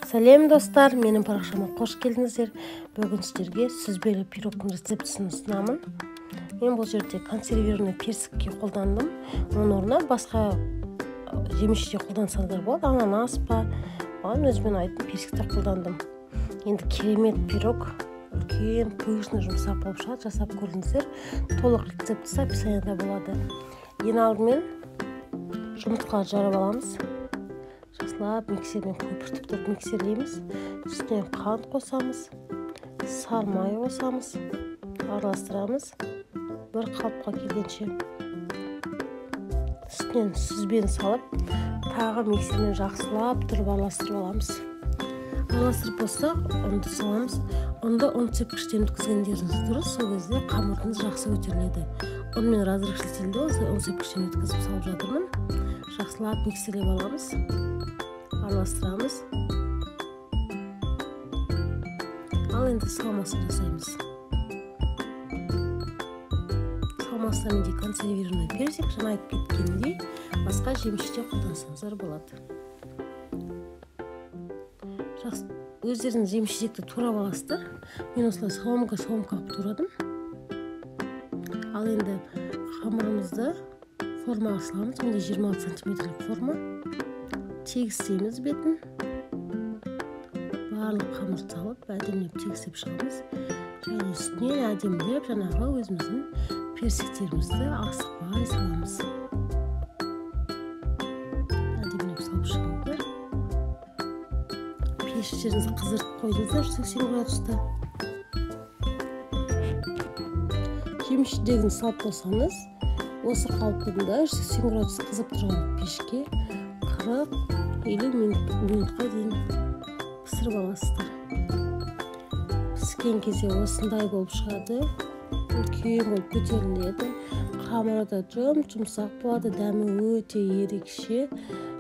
Сәлем достар, менің парақшама қош келдіңіздер. Бүгін сіздерге сүзбелі пирогтың рецептісін ұсынамын. Мен бұл жерде консервированный персикке қолдандым. Оның орнына басқа жеміс жидек қолдансаңыздар болады. Ананас па, маған өзіме ұнайтын персикті қолдандым. Енді керемет пирог, үлкен, пышный, жұмсақ болып шығады. Жасап көріңіздер. Толық рецептісі описанияда болады. Ең алдымен жұмыртқаларды жарып аламыз. Жақсылап миксермен көпіртіп тұрып миксерлейміз. Үстіне қант қосамыз, сары май қосамыз, араластырамыз бір қалыпқа келгенше. Үстінен сүзбені салып, тағы миксермен жақсылап тұрып араластырып аламыз. Араластырып болсақ, ұнды саламыз. Ұнды ұн сепкіштен өткізгендеріңіз дұрыс, сол кезде қамырыңыз жақсы көтеріледі. Ұнмен разрыхлительді осылай ұн сепкіштен өткізіп салып жатырмын. Жақсылап миксерлеп аламыз, араластырамыз. Ал енді салмасын жасаймыз. Салмасына менде консервированный персик, жаңа айтып кеткенімдей, басқа жеміс жидек қолдансаңыздар болады. Жақсы, өздеріңіз жеміс жидекті турап аласыздар. Мен осылай соломка қылып турадым. Ал енді қамырымызды формаға саламыз. Менде 26 сантиметрлік форма. Тегістейміз бетін. Барлық қамырды салып, әдемілеп тегістеп шығамыз. Және үстінен әдемілеп жаңағы өзіміздің персиктерімізді асықпай саламыз. Әдемілеп салып шығыңыздар. Пештеріңізді қыздырып қойдыңыздар 180 градуста. Жеміс жидегін салып қойсаңыз, осы қалпында 180 градус қызып тұрған пешке 40-50 минутқа дейін пісіріп аласыздар. Піскен кезде осындай болып шығады, үлкен болып көтеріледі. Қамыры да жұп-жұмсақ болады, дәмі өте ерекше.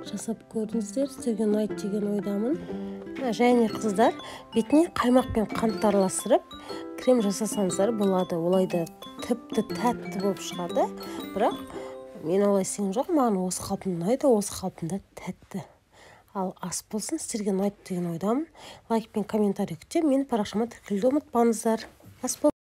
Жасап көрдіңіздер, сіздерге ұнайды деген ойдамын. Және қыздар, бетіне қаймақ пен қантты араластырып крем жасасаңыздар болады. Олай да тіпті тәтті болып шығады. Бірақ мен олай істеген жоқ, маған осы қалпында ұнайды, осы қалпында тәтті. Ал ас болсын, сіздерге ұнайды деген ойдамын. Лайк пен комментарий күтемін. Менің парақшама тіркелуді ұмытпаңыздар. Ас болсын.